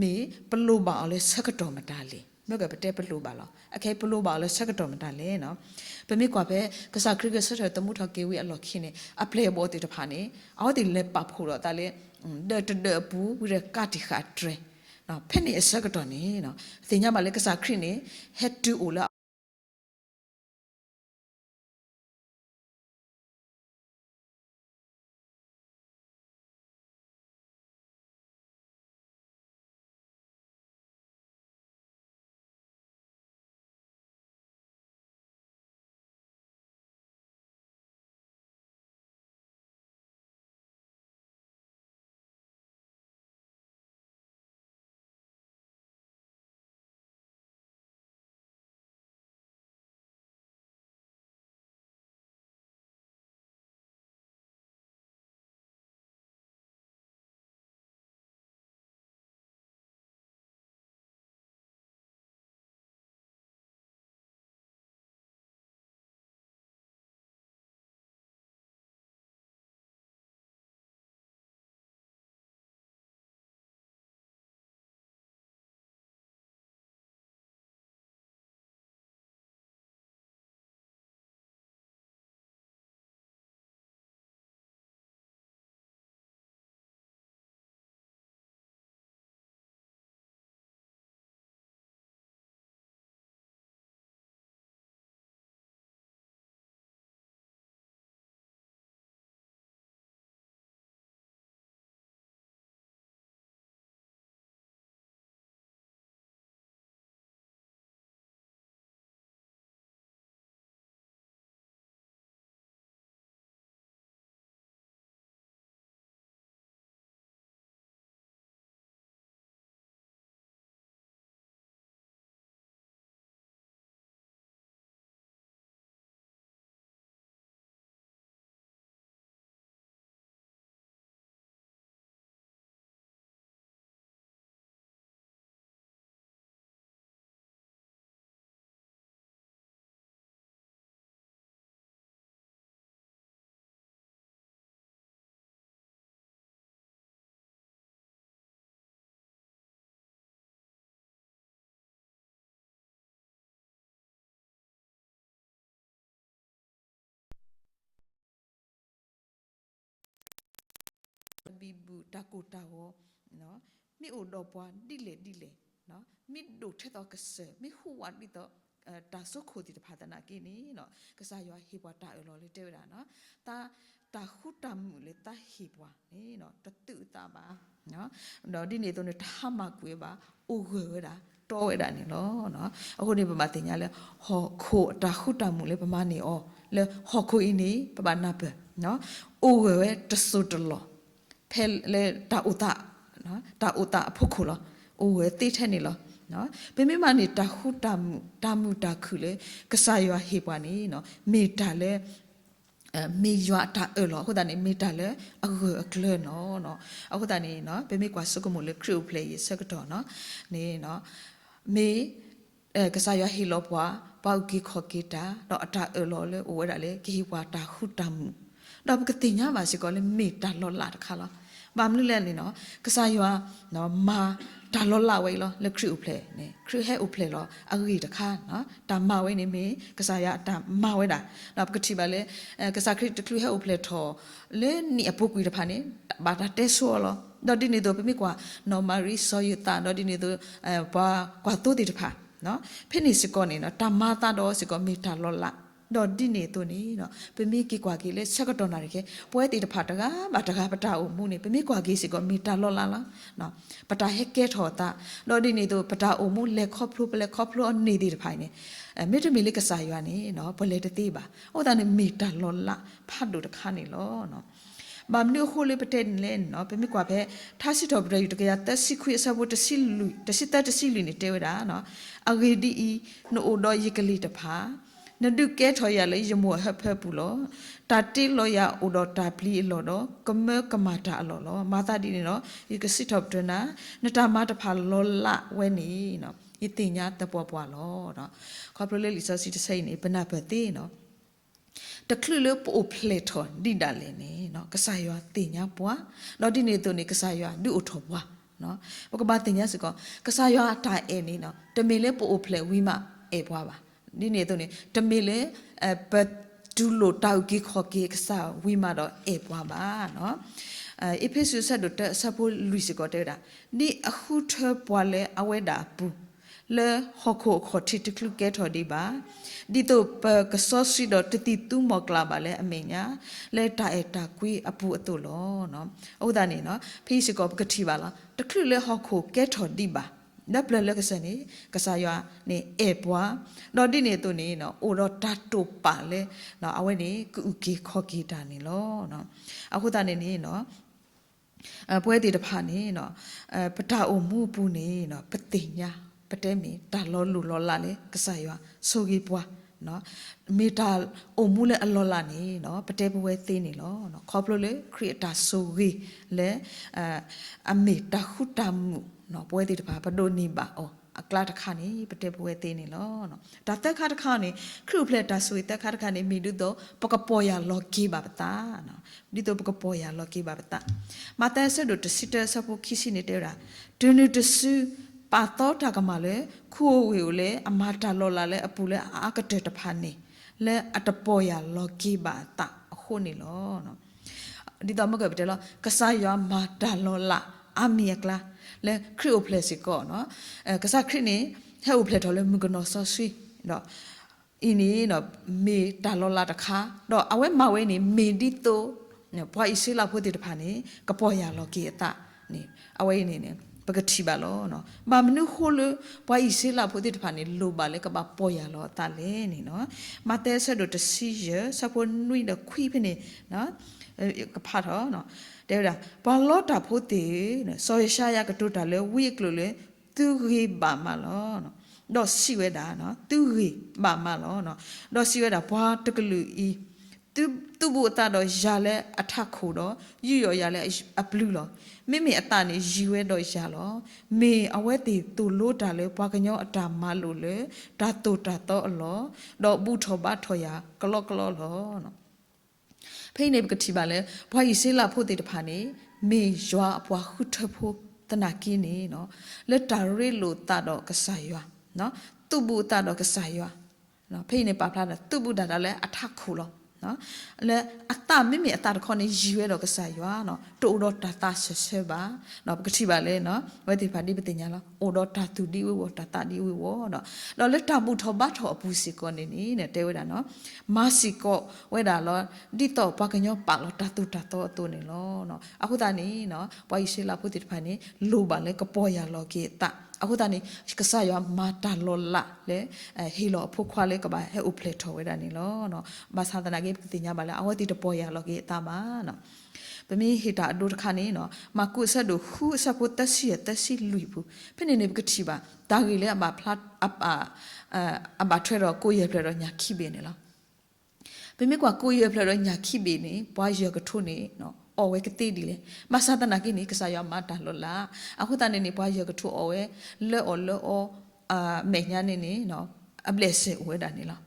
မ့ၢ်ပလိၣ်ဘၣ်အီၤလၢဆၢကတီၢ်မတၤလဲၣ်. မ့ၢ်ကပတဲပလိၣ်ဘၣ်လီၤ. အခဲအံၤပလိၣ်ဘၣ်အီၤလၢဆၢကတီၢ်မတၤလဲၣ်. ပမ့ၢ်ကွၢ်ဖဲ ကစၢ်ခရံာ်ကဆၢထၢၣ်သမူထီၣ်က့ၤဝံၤအလီၢ်ခံန့ၣ် အပျဲၢ်အဘီၣ်သ့ၣ်တဖၣ်န့ၣ် အဝဲသ့ၣ်လဲၤပာ်ဖှိၣ်ဒီးသးလၢ ဒၢးတဒၢးအပူၤ ဝံၤဒီးကးတံာ်ဃာ်တြဲၤ ဖဲန့ၣ်အဆၢကတီၢ်န့ၣ် သ့ၣ်ညါဘၣ်လၢကစၢ်ခရံာ်န့ၣ် ဟဲတုၤအိၣ်လၢ တၢ်ဘံၣ်တၢ်ဘၢတၢ်ဘံၣ်တၢ်ဘုၣ်တၢ်ဘုၣ်တၢ်ဘုၣ် မ့ၢ်အိၣ်ဒီးပှၤဒ်လဲၣ်ဒ်လဲၣ်, မ့ၢ်ဒိၣ်ထဲသိးကစၢၢ် မ့ၢ်ဟူးဝးဒ်သိး တၢ်စိခိၣ်သ့ၣ်တဖၣ်သနာ်က့န့ၣ် ကစၢ်ယွၤဟ့ၣ်ပှၤတၢ်အၢၣ်လီၤလၢတဲဝဲဒၣ် တၢ်ဃူတၢ်မုာ်လၢတၢ်ဟ့ၣ်ပှၤန့ၣ် တသုးအသးဘၣ်, ဒီးဒ်န့ၣ်အသိးန့ၣ် တဟါမၢ်ကွံာ်ဝဲဘၣ်, အိၣ်ဂၢၢ်ဝဲဒၣ် တီဝဲဒၣ်န့ၣ်လီၤ. အဃိန့ၣ် ပဘၣ်သ့ၣ်ညါလၢ ဟီၣ်ခိၣ်အတၢ်ဃူတၢ်မုာ်လၢပမၤန့ၢ်အီၤ လၢဟီၣ်ခိၣ်အံၤန့ၣ် ပဘၣ်နၢ်ပၢၢ် အိၣ်ဂၢၢ်ဝဲတစိၢ်တလီၢ် ဖဲလၢတၢ်အိၣ်သး, တၢ်အိၣ်သးအဖီခိၣ်လီၤ. အိၣ်ဂၢၢ်သ့ထဲန့ၣ်လီၤ. ပမ့ၢ်မၤန့ၢ်တၢ်ဃူတၢ်မုာ်, တၢ်မုာ်တၢ်ခုၣ်လၢ ကစၢ်ယွၤဟ့ၣ်ပှၤန့ၣ် မ့ၢ်တၢ်လၢ မ့ၢ်ယွၤအတၢ်အၢၣ်လီၤအဃိသတးန့ၣ် မ့ၢ်တၢ်လၢအဂၢၢ်အကျၢၤန့ၣ်လီၤ. အဃိသတးန့ၣ် ပမ့ၢ်ကွၢ်ဆိကမိၣ်လၢခရံာ်အိၣ်ဖျဲၣ်အံၤအဆၢကတီၢ်န့ၣ် မ့ၢ် ကစၢ်ယွၤဟ့ၣ်လီၤပှၤ ပှၤအုၣ်က့ၤခီၣ်က့ၤတၢ် ဒီးအတၢ်အၢၣ်လီၤလၢအိၣ်ဝဲဒၣ်လၢ ကဟ့ၣ်ပှၤတၢ်ဃူတၢ်မုာ်, ဒီးပကသ့ၣ်ညါဘၣ်စ့ၢ်ကီးလၢမ့ၢ်တၢ်လီၤလးတခါလီၤ. ဘၣ်မနုၤလဲၣ်န့ၣ် ကစၢ်ယွၤ မၤတၢ်လီၤလးဝဲအံၤလီၤ. လၢခရံာ်အိၣ်ဖျဲၣ်န့ၣ် ခရံာ်ဟဲအိၣ်ဖျဲၣ်လီၤအဂ့ၢ်တခါ, တၢ်မၤဝဲန့ၣ်မ့ၢ် ကစၢ်ယွၤအတၢ်မၤဝဲဒၣ်, ဒီးပကထံၣ်ဘၣ်လၢ ကစၢ်ခရံာ်တချုးဟဲအိၣ်ဖျဲၣ်ထီၣ် လၢနံၣ်အပူၤကွံာ်တဖၣ်န့ၣ် ဘၣ်တၢ်တဲဆိအီၤလီၤ. ဒီးဒ်န့ၣ်အသိး ပမ့ၢ်ကွၢ် နီၢ်မၤရံ စီၤယိၤသး ဒီးဒ်န့ၣ်အသိး ပှၤကွၢ်သိသ့ၣ်တဖၣ် ဖဲန့ၣ်စ့ၢ်ကီးန့ၣ် တၢ်မၤသးဒီးစ့ၢ်ကီးမ့ၢ်တၢ်လီၤလး, ဒီးဒ်န့ၣ်အသိးန့ၣ် ပမ့ၢ်က့ၤကွၢ်က့ၤလၢဆၢကတီၢ်နၣ်ရံၣ်ခဲ ပဝဲသ့ၣ်တဖၣ်တဂၤဘၣ်တဂၤပတၢ်အိၣ်မူန့ၣ် ပမ့ၢ်ကွၢ်က့ၤစ့ၢ်ကီးမ့ၢ်တၢ်လီၤလးလီၤ. ပတၢ်ဟဲကဲထီၣ်အသး, ဒီးဒ်န့ၣ်အသိး ပတၢ်အိၣ်မူလဲၤခီဖျိ ပလဲၤခီဖျိအီၤန့ၢ်သ့ၣ်တဖၣ်အံၤန့ၣ် မ့တမ့ၢ်လၢကစၢ်ယွၤန့ၣ် ပလဲၤတသ့ဘၣ်. အဃိသတးန့ၣ် မ့ၢ်တၢ်လီၤလးဖးဒိၣ်တခါန့ၣ်လီၤ. ဘၣ်မနုၤအဃိလၢပတဲန့ၣ်လဲၣ်န့ၣ် ပမ့ၢ်ကွၢ်ဖဲ ထါစံးထီၣ်ပတြၢၤ တကယၤသၢဆံခွံ အဆၢဖိတဆံလွံၢ် တဆံသၢ တဆံလွံၢ်န့ၣ် တဲဝဲဒၣ် အဂ့ၢ်ဒ်အံၤ, နအိၣ်ဒီးယကလံၤတဖၣ်, နဒုးကဲထီၣ်ယၤလၢယမိၢ်အဟၢဖၢပူၤလီၤ. တၢ်တ့လီၤယၤအိၣ်ဒီးတၢ်ပျံၤအလီၢ်ဒီး ကမၢကမၣ်တၢ်အလီၢ်လီၤ. မၤသးဒ်န့ၣ်ဒီး ယကစံးထီၣ်ပတြၢၤနၤ, နတၢ်မၤတဖၣ်လီၤလးဝဲန့ၣ် ယသ့ၣ်ညါသပှၢ်ပှၢ်လီၤ. ခီဖျိလၢလံာ်စီဆှံတဆၢအံၤန့ၣ် ပနၢ်ပၢၢ်သ့န့ၣ် တချုးလၢပအိၣ်ဖျဲၣ်ထီၣ်ဒံးဒၣ်လဲာ်န့ၣ် ကစၢ်ယွၤသ့ၣ်ညါပှၤ, ဒီးဒ်န့ၣ်အသိးန့ၣ် ကစၢ်ယွၤဒုးအိၣ်ထီၣ်ပှၤ, ပကဘၣ်သ့ၣ်ညါစ့ၢ်ကီး ကစၢ်ယွၤအတၢ်အဲၣ်န့ၣ် တမ့ၢ်လၢပအိၣ်ဖျဲၣ်ဝံၤမးအဲၣ်ပှၤဘၣ်. ဒ်န့ၣ်အသိးန့ၣ် တမ့ၢ်လၢ ပတူၢ်လိာ်တၢ်အုၣ်က့ၤခီၣ်က့ၤကစၢ်ဝံၤမးဒီးအဲၣ်ပှၤဘၣ်. အ့းဖ့းစူး အဆၢဒိၣ်တၢ အဆၢဖိလွံၢ်စ့ၢ်ကီးတဲဝဲဒၣ်, ဒ်အဃုထၢပှၤလၢအဝဲဒၣ်အပူၤ လၢဟီၣ်ခိၣ်အခီၣ်ထံးတချုးကဲထီၣ်ဒံးဘၣ်, ဒ်သိးပကစီဆှံဒီးတသံၣ်သူမီၢ်ကျၢ်ဘၣ်လၢအမဲာ်ညါ လၢတၢ်အဲၣ်တၢ်ကွံအပူၤအသိးလီၤ. အဃိသတးန့ၣ် ဖဲအံၤစ့ၢ်ကီးပကထံၣ်ဘၣ်လီၤ. တချုးလၢဟီၣ်ခိၣ်ကဲထီၣ်ဒံးဘၣ် ဒီးပျၢၤလၢကစၢၢ်န့ၣ် ကစၢ်ယွၤန့ၣ်အဲၣ်ပှၤ, ဒီးဒ်န့ၣ်အသိးန့ၣ် အိၣ်ဒီးတၢ်တိာ်ပာ်လၢ အဝဲန့ၣ်ကအုၣ်က့ၤခီၣ်က့ၤတၢ်န့ၣ်လီၤ. အဃိသတးန့ၣ်န့ၣ် ပဝဲသ့ၣ်တဖၣ်န့ၣ် ပတၢ်အိၣ်မူအပူၤန့ၣ် ပသ့ၣ်ညါ ပတဲမ့ၢ်တၢ်လီၤလိၢ်လီၤလးလၢကစၢ်ယွၤဆိၣ်ဂ့ၤပှၤ, မ့ၢ်တၢ်အိၣ်မူလၢအလီၤလးန့ၣ် ပတဲပဝဲသ့န့ၣ်လီၤ. ခီဖျိလၢခရံာ်အတၢ်ဆိၣ်ဂ့ၤလၢ အမ့ၢ်တၢ်ဃူတၢ်မုာ် ပဝဲသ့ၣ်တဖၣ်ပဒိးန့ၢ်ဘၣ်အီၤအကျါတခါန့ၣ် ပတဲပဝဲသ့န့ၣ်လီၤ. တၢ်သၢခါတခါန့ၣ် ခရံာ်အိၣ်ဖျဲၣ်တၢ်ဆိၣ်ဂ့ၤသၢခါတခါန့ၣ် မ့ၢ်ဒ်သိးပကပီၢ်ယၢ်လီၤက့ၤဘၣ်ပသး, ဒ်သိးပကပီၢ်ယၢ်လီၤက့ၤဘၣ်ပသး. မးသဲအဆၢဒိၣ်တဆံတၢ အဆၢဖိခံဆံန့ၣ်တဲဝဲဒၣ်, တုၤနုၤတစု ပာ်သီတၢ်ကမၣ်လၢ ခူဧိၤဝ့ၢ်ဧိၤလၢအမၤတၢ်လီၤလးလၢအပူၤလၢအအါကတၢၢ်တဖၣ်န့ၣ် လၢအတပီၢ်ယၢ်လီၤက့ၤဘၣ်အသးအဃိန့ၣ်လီၤ. ဒ်သိးမ့ၢ်ကပတဲလီၤ ကစၢ်ယွၤမၤတၢ်လီၤလးအါမံၤအကျါ လၢခရံာ်အိၣ်ဖျဲၣ်စ့ၢ်ကီး, ကစၢ်ခရံာ်န့ၣ် ဟဲအိၣ်ဖျဲၣ်ထီၣ်လၢမုၣ်ကနီၤစီဆှံ ဒီး အံၤန့ၣ် မ့ၢ်တၢ်လီၤလးတခါ, ဒီးအဝဲမၤဝဲန့ၣ် မ့ၢ်ဒ်သိး ပှၤအံၣ်စရ့လးဖိသ့ၣ်တဖၣ်န့ၣ် ကပီၢ်ယၢ်လီၤက့ၤအသးန့ၣ် အဝဲအံၤန့ၣ် ပကထံၣ်ဘၣ်လီၤ. ဘၣ်မနုၤဃိလၢ ပှၤအံၣ်စရ့လးဖိသ့ၣ်တဖၣ်န့ၣ် လိၣ်ဘၣ်လၢကဘၣ်ပီၢ်ယၢ်လီၤအသးလဲၣ်န့ၣ်, မးသဲအဆၢဒိၣ်တဆံယဲၢ် အဆၢဖိနွံဒီးခွံဖဲန့ၣ် ကဖးထီၣ် တဲဝဲဒၣ်, ပှၤလီတၢ်ဖိသ့ၣ်ဧၢ, စီၤယၡါယၤကတိၤတၢ်လၢဝံအကျိာ်လၢ သုဂ့ၤဘၣ်မးလီၤ. ဒီးစံးဝဲဒၣ်, သုဂ့ၤဘၣ်မးလီၤ. ဒီးစံးဝဲဒၣ်, ပှၤတကလုာ်အံၤ သုဘူးအသးဒီးယၤလၢအထးခိၣ်ဒီး ယူးယီၣ်ယၤလၢအပျုၤလီၤ. မ့မ့ၢ်အသးန့ၣ်ယံၤဝဲဒီးယၤလီၤ. မ့ၢ်အဝဲသ့ၣ်သိၣ်လိတၢ်လၢပှၤကညီအတၢ်မၤလိာ်လၢ တၢ်သိၣ်တၢ်သီအလီၢ်, ဒီးဘူၣ်ထီၣ်ဘါထီၣ်ယၤကလီကလီလီၤ. ဖဲအံၤန့ၣ် ပကထံၣ်ဘၣ်လၢ ပှၤအံၣ်စရ့လးဖိသ့ၣ်တဖၣ်န့ၣ် မ့ၢ်ယွၤအပှၤဃုထၢဖိသနာ်က့န့ၣ် လၢတၢ်ရ့လိာ်သးဒီးကစၢ်ယွၤ, သုးဘူးအသးဒီးကစၢ်ယွၤ, ဖဲအံၤန့ၣ် ပာ်ဖျါဒီး သုးဘူးတၢ်တၢ်လၢအထးခိၣ်လီၤ. လၢအသးမ့မ့ၢ်အသးတခီန့ၣ် ယံၤဝဲဒီးကစၢ်ယွၤ, တအိၣ်ဒီးတၢ်သးစၢၢ်ဆၢဘၣ်. ပကထံၣ်ဘၣ်လၢ အဝဲသ့ၣ်တဖၣ်ဒ်ပသ့ၣ်ညါလီၤ, အိၣ်ဒီးတၢ်သူၣ်ဒံဝ့ၤဝီၤ တၢ်သးဒံဝ့ၤဝီၤ, ဒီးလၢတၢ်ဘူၣ်ထီၣ်ဘါထီၣ်အပူၤစ့ၢ်ကီးန့ၣ်န့ၣ် တဲဝဲဒၣ် မၤစ့ၢ်ကီးဝဲဒၣ်လီၤ, ဒ်သိးပှၤကညီပာ်လီၤတၢ်သိၣ်တၢ်သီအသိးန့ၣ်လီၤ. အဃိသတးန့ၣ် ပှၤအံၣ်စရ့လးဖိသ့ၣ်တဖၣ်န့ၣ် လိၣ်ဘၣ်လၢကပီၢ်ယၢ်လီၤက့ၤအသး, အဃိသတးန့ၣ် ကစၢ်ယွၤမၤတၢ်လီၤလးလၢ ဟ့ၣ်လီၤအဖိခွါလၢကဘၣ်ဟဲအိၣ်ဖျဲၣ်ထီၣ်ဝဲဒၣ်န့ၣ်လီၤ. ဘၣ်ဆၣ်သနာ်က့ ပကသ့ၣ်ညါဘၣ်လၢ အဝဲသ့ၣ်တပီၢ်ယၢ်လီၤက့ၤအသးဘၣ်. ပမ့ၢ်ဟ့ၣ်တၢ်အဒိတခါန့ၣ် မၢ်ကူးအဆၢဒိၣ်ဃုအဆၢဖိသၢဆံယဲၢ်သၢဆံလွံၢ်အပူၤ, ဖဲန့ၣ်န့ၣ် ပကထံၣ်ဘၣ် တၢ်ဂ့ၢ်လၢအဘၣ်ထွဲဒီးကိးယဲၢ်ဖျၢၣ်ဒီးညၣ်ခံဘ့ၣ်န့ၣ်လီၤ. ပမ့ၢ်ကွၢ်ကိးယဲၢ်ဖျၢၣ်ဒီးညၣ်ခံဘ့ၣ်န့ၣ် ပှၤယဲၢ်ကထိန့ၣ် အီၣ်ဝဲကသ့ဒ်လဲၣ်. ဘၣ်ဆၣ်သနာ်က့န့ၣ် ကစၢ်ယွၤမၤတၢ်လီၤလး, အဃိသတးန့ၣ်န့ၣ် ပှၤယဲၢ်ကထိအီၣ်ဝဲ လၢအီၣ်လၢအီ အမဲာ်ညါန့ၣ်န့ၣ် အဘျဲၣ်စဲၣ်အိၣ်ဝဲဒၣ်န့ၣ်လီၤ.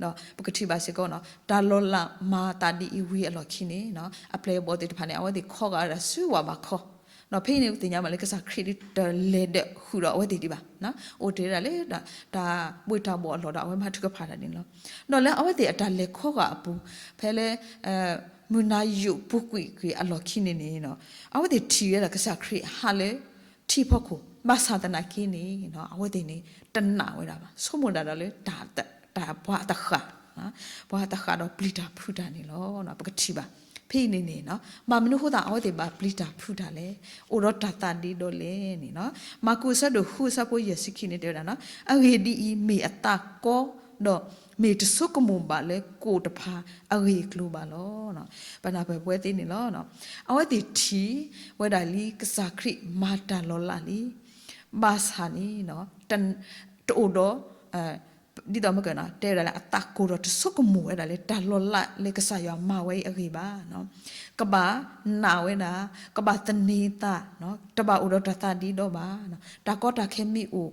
ဒီးပကထံၣ်ဘၣ်စ့ၢ်ကီး တၢ်လီၤလးမၤသးဒ်အံၤဝံၤအလီၢ်ခံန့ၣ် အပျဲၢ်အဘီၣ်သ့ၣ်တဖၣ်န့ၣ် အဝဲသ့ၣ်ခီဂာ်ဝဲဒၣ်ဆူဝၣ်ဘးခီ, ဒီးဖဲအံၤန့ၣ် ပသ့ၣ်ညါဘၣ်လၢကစၢ်ခရံာ်ဒ်တလဲၤဒီးဃုာ်ဒီးအဝဲသ့ၣ်ဒံးဘၣ်, အိၣ်တ့ၢ်ဝဲဒၣ်လၢ တၢ်ဘှ့ၣ်တၢ်ဘှီၣ်အလီၢ်ဒီး အဝဲမၤထုကဖၣ်တၢ်န့ၣ်လီၤ. ဒီးလၢအဝဲသ့ၣ်အတၢ်လဲၤခီဂာ်အပူၤ ဖဲလၢ မုၢ်နၤယိးပူၤကွံာ်ကွံာ်အလီၢ်ခံန့ၣ်န့ၣ် အဝဲသ့ၣ်ထံၣ်ဝဲဒၣ်ကစၢ်ခရံာ်ဟးလၢထံဖီခိၣ်, ဘၣ်ဆၣ်သနာ်က့န့ၣ် အဝဲသ့ၣ်န့ၣ် တနာ်ဝဲဒၣ်ဘၣ်, ဆိကမိၣ်ဒၣ်ဒီးလၢ တၢ်ပှၤတဃၣ်, ပှၤတဃၣ်ဒီးပျံၤတၢ်ဖုးတၢ်န့ၣ်လီၤ. ပကထံၣ်ဘၣ် ဖဲအံၤန့ၣ်န့ၣ် ဘၣ်မနုၤအဃိသတး အဝဲသ့ၣ်ဘၣ်ပျံၤတၢ်ဖုးတၢ်လဲၣ်, အိၣ်ဒီးတၢ်သးဒ့ဒီလဲၣ်န့ၣ်, မၢ်ကူးအဆၢဒိၣ်ဃုအဆၢဖိယဲၢ်ဆံခံန့ၣ် တဲဝဲဒၣ် အဂ့ၢ်ဒ်အံၤ, မ့ၢ်အသးကီ ဒီးမ့ၢ်တဆိကမိၣ်ဘၣ်လၢကိၣ်တဖၣ်အဂ့ၢ်အကျိၤဘၣ်လီၤ. ပနၢ်ပၢၢ်ပဝဲသ့ၣ်န့ၣ်လီၤ. အဝဲသ့ၣ်ထံၣ်ဝဲဒၣ်လံ ကစၢ်ခရံာ်မၤတၢ်လီၤလးလံ, ဘၣ်ဆၣ်န့ၣ် တအိၣ်ဒီး ဒ်သိးမ့ၢ်က တဲဝဲဒၣ်လၢအသးကိၢ်ဒီးတဆိကမိၣ်ဝဲဒၣ်လၢ တၢ်လီၤလးလၢကစၢ်ယွၤမၤဝဲအံၤအဂ့ၢ်ဘၣ်. ကဘၣ်နာ်ဝဲဒၣ်, ကဘၣ်သန့ၤသး, တဘၣ်အိၣ်ဒီးတၢ်သးဒ့ဒီဘၣ်. တၢ်ကီတၢ်ခဲမ့ၢ်အိၣ်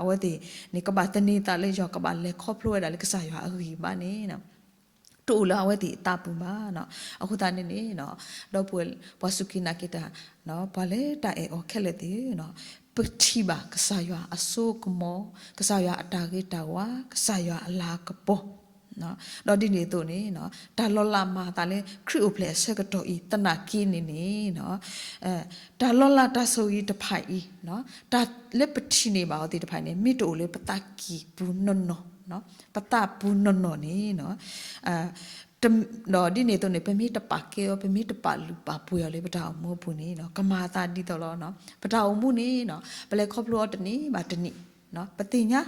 အဝဲသ့ၣ်န့ၣ် ကဘၣ်သန့ၤသးလၢယွၤ ကဘၣ်လဲၤခီဖျိဝဲဒၣ်လၢကစၢ်ယွၤအဂံၢ်ဘါန့ၣ် တအိၣ်လၢအဝဲသ့ၣ်အသးပူၤဘၣ်. အဃိသတးန့ၣ်န့ၣ် ဒီပုၢ်ဝဲၢ် ပှၤစူၢ်က့ၤနာ်က့ၤတၢ်, ပှၤလၢတၢ်အဲၣ်အီၤခဲလၢာ်သ့ၣ်ဧၢ, ပထံၣ်ဘၣ်ကစၢ်ယွၤအစိကမီၤ, ကစၢ်ယွၤအတၢ်ဂ့ၤတၢ်ဝါ, ကစၢ်ယွၤအလၤကပီၤ ဒီးဒ်န့ၣ်အသိးန့ၣ် တၢ်လီၤလးမၤအသးလၢခရံာ်အိၣ်ဖျဲၣ်အဆၢကတီၢ်အံၤသနာ်က့န့ၣ်န့ၣ် တၢ်လီၤလးတၢ်ဆိၣ်ဂ့ၤတဖၣ်အံၤ တၢ်လၢပထံၣ်န့ၢ်ဘၣ်အီၤသ့ၣ်တဖၣ်န့ၣ် မ့ၢ်တအိၣ်လၢပသးကံၢ်ပူၤနီၢ်နီၢ်, ပသးပူၤနီၢ်နီၢ်န့ၣ် ဒီးဒ်န့ၣ်အသိးန့ၣ် ပမ့ၢ်တပာ်ကဲအီၤ ပမ့ၢ်တပာ်လုၢ်ပာ်ပှ့ၤအီၤလၢပတၢ်အိၣ်မူအပူၤန့ၣ် ကမၤအသးဒ်သိးလီၤ. ပတၢ်အိၣ်မူန့ၣ် ပလဲၤခီဖျိအီၤတနံၤဘၣ်တနံၤ, ပသ့ၣ်ညါ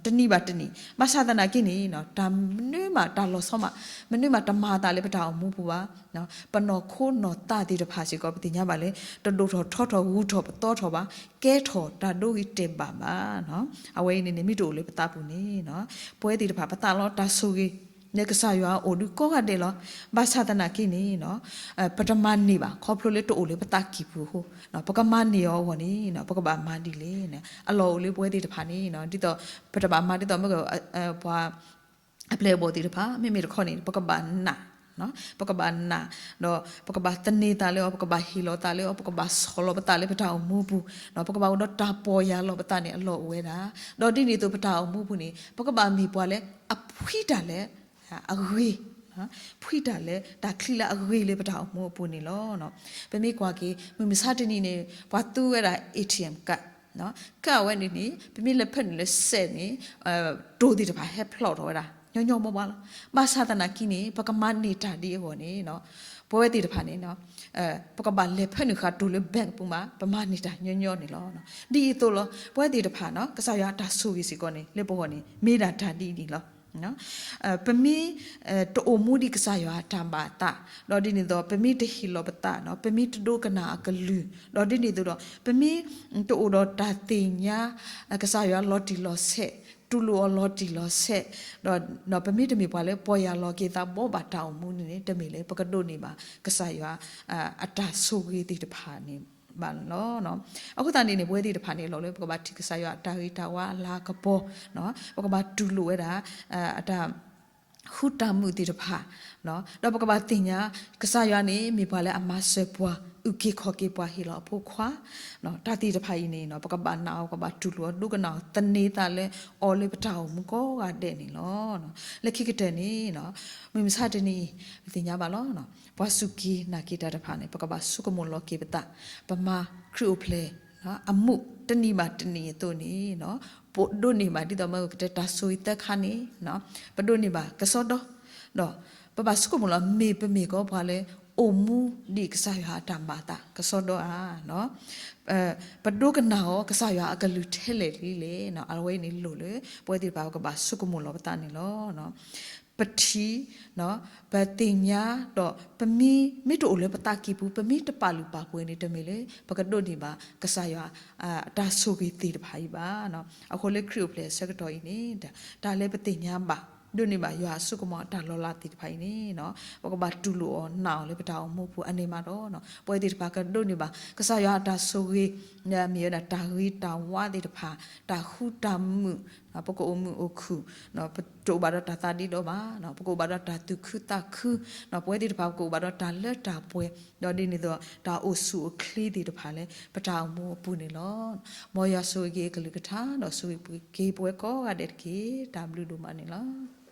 တနံၤဘၣ်တနံၤ, ဘၣ်ဆၣ်သနာ်က့န့ၣ် တၢ်မနုၤမး တၢ်လီၤဆီမး မနုၤမးတမၤအသးလၢပတၢ်အိၣ်မူပူၤဘၣ်. ပနီၢ်ခိနီၢ်သးသ့ၣ်တဖၣ်စ့ၢ်ကီး ပသ့ၣ်ညါဘၣ်လၢ တဒိၣ်ထီၣ်ထီထီၣ်ဂုၤထီၣ်ပသီထီၣ်ဘၣ်, ကဲထီၣ်တၢ်ဒိဂ့ၤတဲာ်ဘၣ်ဘၣ်. အဝဲအံၤန့ၣ်န့ၣ် မ့ၢ်တအိၣ်လၢပသးပူၤန့ၣ် ပဝဲသ့ၣ်တဖၣ် ပသးလီတၢ်ဆိၣ်ဂ့ၤ လၢကစၢ်ယွၤအအိၣ်ဒုးကိးဂၤဒဲးလီၤ. ဘၣ်ဆၣ်သနာ်က့န့ၣ် ပတမၤန့ၢ်ဘၣ် ခီဖျိလၢတအိၣ်လၢပသးကံၢ်ပူၤအဃိ, ပကမၤန့ၢ်အီၤအဂီၢ်န့ၣ် ပကဘၣ်မၤဒ်လဲၣ်. အလီၢ်အိၣ်လၢပဝဲသ့ၣ်တဖၣ်န့ၣ် ဒ်သိး ပတဘၣ်မၤဒ်သိးမ့ၢ်က ပှၤ အပျဲၢ်အဘီၣ်သ့ၣ်တဖၣ် မ့မ့ၢ်တခီန့ၣ် ပကဘၣ်နာ်, ပကဘၣ်နာ်, ဒီးပကဘၣ်သန့ၤသးလၢအီၤ, ပကဘၣ်ဟ့ၣ်လီၤသးလၢအီၤ, ပကဘၣ်ဆီၣ်လီၤပသးလၢပတၢ်အိၣ်မူပူၤ, ပကဘၣ်အိၣ်ဒီးတၢ်ပီၢ်ယၢ်လီၤပသးန့ၣ် အလီၢ်အိၣ်ဝဲဒၣ်. ဒီးဒ်န့ၣ်အသိး ပတၢ်အိၣ်မူပူၤန့ၣ် ပကဘၣ်မ့ၢ်ပှၤလၢအဖှံတၢ်လၢ အဂ့ၤ, ဖှံတၢ်လၢတၢ်ချံလၢအဂ့ၤလၢပတၢ်အိၣ်မူအပူၤန့ၣ်လီၤ. ပမ့ၢ်ကွၢ်က့ၤ မုၢ်မဆါတနံၤန့ၣ် ပှၤသူဝဲဒၣ် ATM card, card ဝဲန့ၣ်န့ၣ် ပမ့ၢ်လဲၤဖၢနုာ်လၢစဲးန့ၣ် တိၤသ့ၣ်တဖၣ်ဟဲဖျီၣ်ထီၣ်ဝဲဒၣ် ညီညီမီၢ်မီၢ်လီၤ. ဘၣ်ဆၣ်သနာ်က့န့ၣ် ပကမၤန့ၢ်တၢ်ဒ်အဂီၢ်န့ၣ် ပဝဲသ့ၣ်တဖၣ်န့ၣ် ပကဘၣ်လဲၤဖၢနုာ်ဃာ်တိၤလၢ bank ပူၤမး ပမၤန့ၢ်တၢ်ညီညီန့ၣ်လီၤ. ဒ်အံၤအသိးလီၤ ပဝဲသ့ၣ်တဖၣ် ကစၢ်ယွၤအတၢ်ဆိၣ်ဂ့ၤစ့ၢ်ကီးန့ၣ် လၢပဂီၢ်န့ၣ် မ့ၢ်ဒၣ်တၢ်ဒ်အံၤန့ၣ်လီၤ. ပမ့ၢ် တအိၣ်မူဒ်ကစၢ်ယွၤအတၢ်ဘၣ်အသး, ဒီးဒ်န့ၣ်အသိး ပမ့ၢ်တဟ့ၣ်လီၤပသး, ပမ့ၢ်တဒိကနၣ်အကလုၢ်, ဒီးဒ်န့ၣ်အသိးဒီး ပမ့ၢ်တအိၣ်ဒီးတၢ်သ့ၣ်ညါ ကစၢ်ယွၤလီၤတံၢ်လီၤဆဲး, တူၢ်လိာ်အီၤလီၤတံၢ်လီၤဆဲး, ဒီး ပမ့ၢ်တမ့ၢ်ပှၤလၢပီၢ်ယၢ်လီၤက့ၤသးဘီဘၣ်တၢ်အိၣ်မူန့ၣ်န့ၣ် တမ့ၢ်လၢပကဒိးန့ၢ်ဘၣ် ကစၢ်ယွၤ အတၢ်ဆိၣ်ဂ့ၤသ့ၣ်တဖၣ်န့ၣ်ဘၣ်န့ၣ်လီၤ. အဃိသတးန့ၣ်န့ၣ် ပဝဲသ့ၣ်တဖၣ်န့ၣ် အလီၢ်လၢပကဘၣ်ထံၣ်ကစၢ်ယွၤအတၢ်ဂ့ၤတၢ်ဝါအလၤကပီၤ, ပကဘၣ်တူၢ်လိာ်ဝဲဒၣ် အတၢ် ဃုတၢ်မုာ်သ့ၣ်တဖၣ်, ဒီးပကဘၣ်သ့ၣ်ညါ ကစၢ်ယွၤန့ၣ် မ့ၢ်ပှၤလၢအမၤစၢၤပှၤ အုၣ်က့ၤခီၣ်က့ၤပှၤဟ့ၣ်လီၤအဖိခွါ, တၢ်သ့ၣ်တဖၣ်အံၤန့ၣ် ပကဘၣ်နာ်အီၤ ပကဘၣ်တူၢ်လိာ်အီၤ ဒိကနၣ်အီၤ သန့ၤသးလၢအီၤလၢပတၢ်အိၣ်မူကိးဂၤဒဲးန့ၣ်လီၤ. လၢခံကတၢၢ်န့ၣ် မုၢ်မဆါတနံၤအံၤ ပသ့ၣ်ညါဘၣ်လီၤ. ပှၤစူၢ်က့ၤနာ်က့ၤတၢ်တဖၣ်န့ၣ် ပကဘၣ်ဆိကမိၣ်လီၤက့ၤပသး, ပမၤခရံာ်အိၣ်ဖျဲၣ် အမူးတနံၤဘၣ်တနံၤအသိးန့ၣ် ပဒိးန့ၢ်ဘၣ် ဒ်သိးမ့ၢ်ပတဲတၢ်ဆိၣ်ဂ့ၤသၢခါန့ၣ် ပဒိးန့ၢ်ဘၣ်ကစီဒီ, ဒီးပဘၣ်ဆိကမိၣ်လီၤ မ့ၢ်ပမ့ၢ်ကီးပှၤလၢ အိၣ်မူဒ်ကစၢ်ယွၤအတၢ်မၤအသးကစီဒီဧါ, ပဒိကနၣ်အီၤ ကစၢ်ယွၤအကလုၢ်ထဲလဲၣ်လံလဲၣ်, အဝဲအံၤန့ၣ်လိၣ်လၢ ပဝဲသ့ၣ်တဖၣ်ပကဘၣ်ဆိကမိၣ်လီၤပသးန့ၣ်လီၤ. ပထံၣ် ပသ့ၣ်ညါ ဒီးပမ့ၢ် မ့ၢ်တအိၣ်လၢပသးကံၢ်ပူၤ ပမ့ၢ်တပာ်လုၢ်ပာ်ပှ့ၤန့ၣ် တမ့ၢ်လၢ ပကဒိးန့ၢ်ဘၣ် ကစၢ်ယွၤ အတၢ်ဆိၣ်ဂ့ၤသ့ၣ်တဖၣ်အံၤဘၣ်. အဃိလၢခရံာ်အိၣ်ဖျဲၣ်အဆၢကတီၢ်အံၤန့ၣ် တၢ်လၢပသ့ၣ်ညါဘၣ် ဒိးန့ၢ်ဘၣ်ယွၤအစိကမီၤအတၢ်လီၤလးသ့ၣ်တဖၣ်အံၤန့ၣ် ပကဘၣ်တူၢ်လိာ်အီၤနာ်အီၤလၢပတၢ်အိၣ်မူပူၤအန့ၣ်မးဒီး ပဝဲသ့ၣ်တဖၣ်ကဒိးန့ၢ်ဘၣ် ကစၢ်ယွၤအတၢ်ဆိၣ်ဂ့ၤ မ့ၢ်ဝဲဒၣ်တၢ်ဂ့ၤတၢ်ဝါသ့ၣ်တဖၣ် တၢ်ဃူတၢ်မုာ် ပကအိၣ်မုာ်အိၣ်ခုၣ် ပတအိၣ်ဘၣ်ဒီးတၢ်သးဒ့ဒီဘၣ်, ပကအိၣ်ဘၣ်ဒီးတၢ်သူၣ်ခုသးခု, ပဝဲသ့ၣ်တဖၣ်ပကအိၣ်ဘၣ်ဒီးတၢ်လၢတၢ်ပှဲၤ, ဒီးဒ်န့ၣ်အသိး တၢ်အိၣ်ဆူၣ်အိၣ်ချ့သ့ၣ်တဖၣ်လၢ ပတၢ်အိၣ်မူအပူၤန့ၣ်လီၤ. မ်ယွၤဆိၣ်ဂ့ၤက့ၤအကလုၢ်ကထါ ဒီးဆိၣ်ဂ့ၤက့ၤပဝဲကိးဂၤဒဲးတက့ၢ်. တၢ်ဘျုးဒိၣ်မးန့ၣ်လီၤ.